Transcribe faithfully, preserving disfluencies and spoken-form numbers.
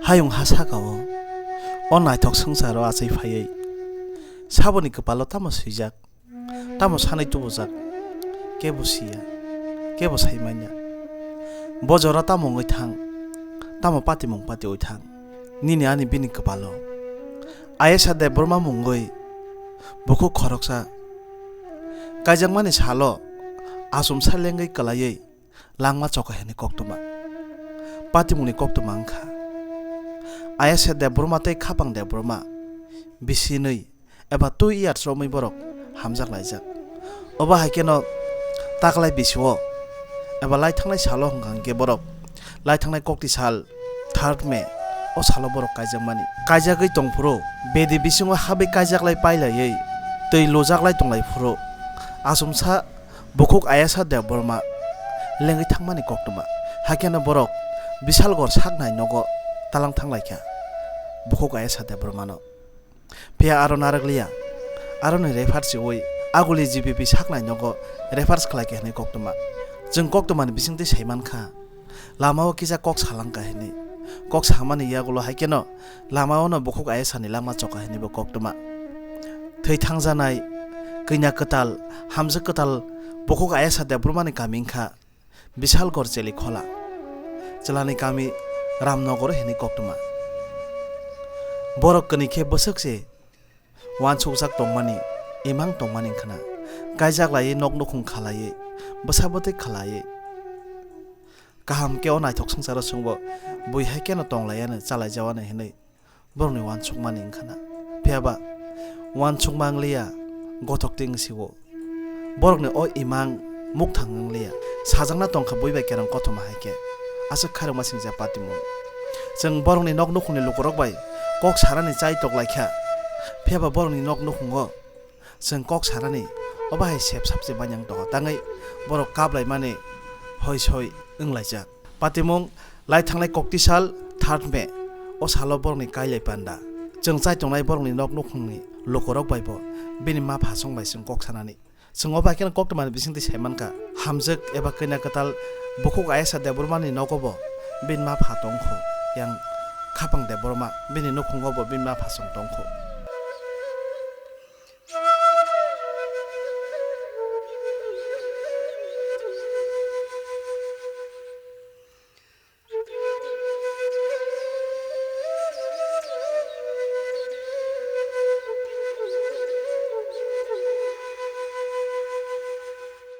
Hayung ha saka-o, o naithok swngcharo achai phaiwi, saboni kwpalo tamo swijak, tamo sanwi tubujak, kebo siya, kebo sai manya. Bo jora tamo wngwi thang, tamo patimung patiwi thang, nini ani bini kwpalo. Ayesha Debbarma mungwi bukhuk khoroksa kaijakmani salo achomsa lengwi kwlaiwi langma choka hwnwi koktwma. Patimungni koktwma wngkha. Ayesha Debbarma tei Khapang Debbarma bisinwi eba two years romwi borok hamjak laijak. Obo hai kheno taklai bisio eba lai thangnai salo hwnkha hwnkhe borok lai thangnai kokti sal third May o salo borok kaijakmani. Kaijakgwi tongphuru bedi bisingo habwi kaijaklai pailaiwi twi lujaklai tonglaifuru achomsa bukhuk Ayesha Debbarma lengwi thangmani koktwma. Haikhe no borok Bishalgarh saknai nogo talang thanglaikha bukhuk Ayesha Debbarmano. Phiya aro narwkliya, aroni refer chiwi aguli G B P saknai nogo refer khlaikha hwnwi koktwma. Chwng koktwmani bisingtwi saimankha, lamao kisa kok salangkha hwnwi. Kok samani yagulo hai kheno lamao no bukhuk Ayesha ni langma choka hwnwi bo koktwma. Thwi thangjanai, kanya kwtal, hamjwk kwtal bukhuk Ayesha Debbarmani kami wngkha Bishalgarh Chelikhola. Chwlani kami Ramnagar hwnwi koktwma. Borok kwnwi khe bwswk se uansukjak tongmani, imang tongmani wngkhana. Kaijak laiwi nok nukhung khalaiwi, bwsa bwtwi khalaiwi. Kaham khe o naithok swngcharo chwngbo bui hai kheno tonglaiyano, chalaijawano hinwi borokni uansukmani wngkhana. Phiyaba uansukma wngliya, gothok twi wngsiwo. Borokni o imang mukthang wngliya. Sajakna tongkha bui bai kerong kothoma hai khe. Aswk khairokma singcha patimung. Chwng borokni nok nukhungni lukurok bai kok sanani chai toklaikha. Phiyaba borokni nok nukhungo chwng kok sanani obo hai sep sapse manyang tongo, tangwi borok kaplaimani hoi soi wnglaijak. Patimung lai thangnai kokti sal third May, o salo borokni kailai panda. Chwng chai tongnai borokni nok nukhungni lukurok bai bo bini ma phasong bai chwng kok sanani. Chwng obo hai kheno koktwmani bisingtwi sai mankha, hamjwk eba kanya kwtal bukhuk Ayesha Debbarmani nogo bo bini ma pha tongkhu, yang Khapang Debbarma bini nukhungo bo bini ma phasong tongkhu.